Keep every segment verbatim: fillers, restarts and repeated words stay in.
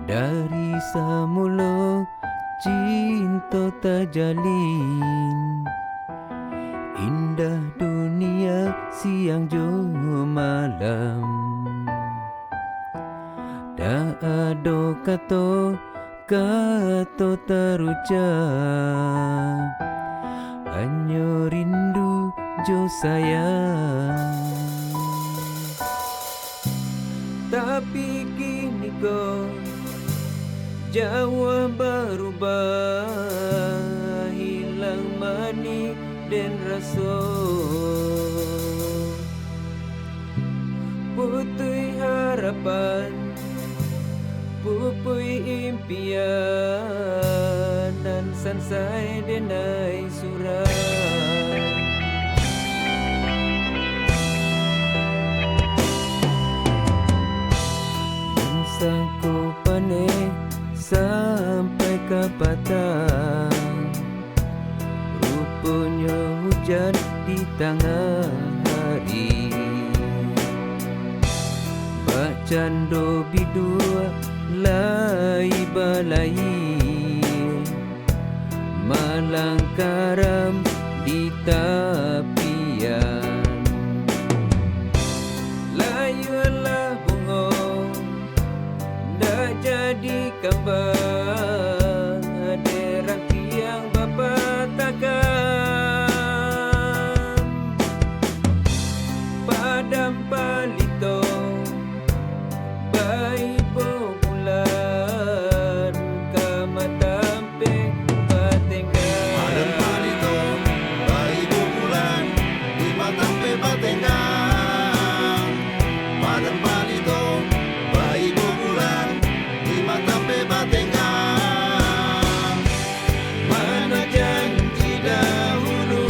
Dari samulo cinto tajalin, indah dunia siang jo malam. Tak ado kato, kato tarucap, hanyo rindu jo sayang. Tapi kini ko jauah barubah, hilang manih den raso. Putuih harapan, pupuih impian, nan sansai denai surang. Sangko paneh sampai ka patang, ruponyo hujan di tangah hari. Bakcando biduak lai balayia, malang karam di tapian. Layuanlah bungo, ndak jadi kambang, dek rang tiang bapatakan. Padam palito, baibo bulan, ka matampek batenggang. Padam palito, baibo bulan, di matampek batenggang. Padam palito, baibo bulan, di matampek batenggang. Mano janji dahulu,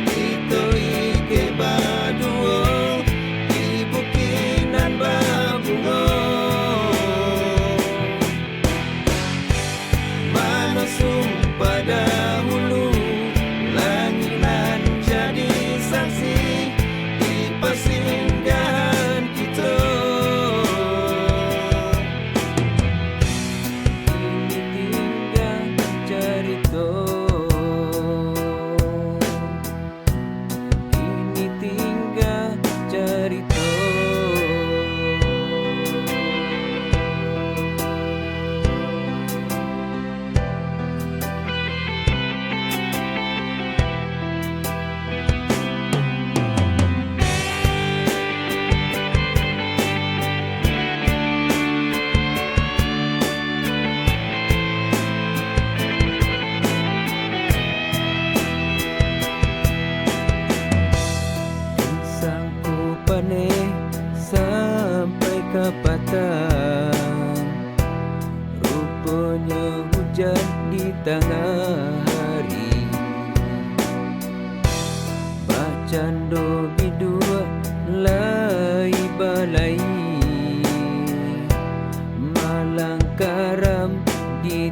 kito ikek baduo, di bukik nan babungo. Mano sumpah dahulu, langik nan jadi saksi, di pasinggahan kito. Kini tingga carito. Kini tingga carito. Sangko paneh sampai ka patang, ruponyo hujan di tangah hari. Bakcando biduak lai balayia, malang karam di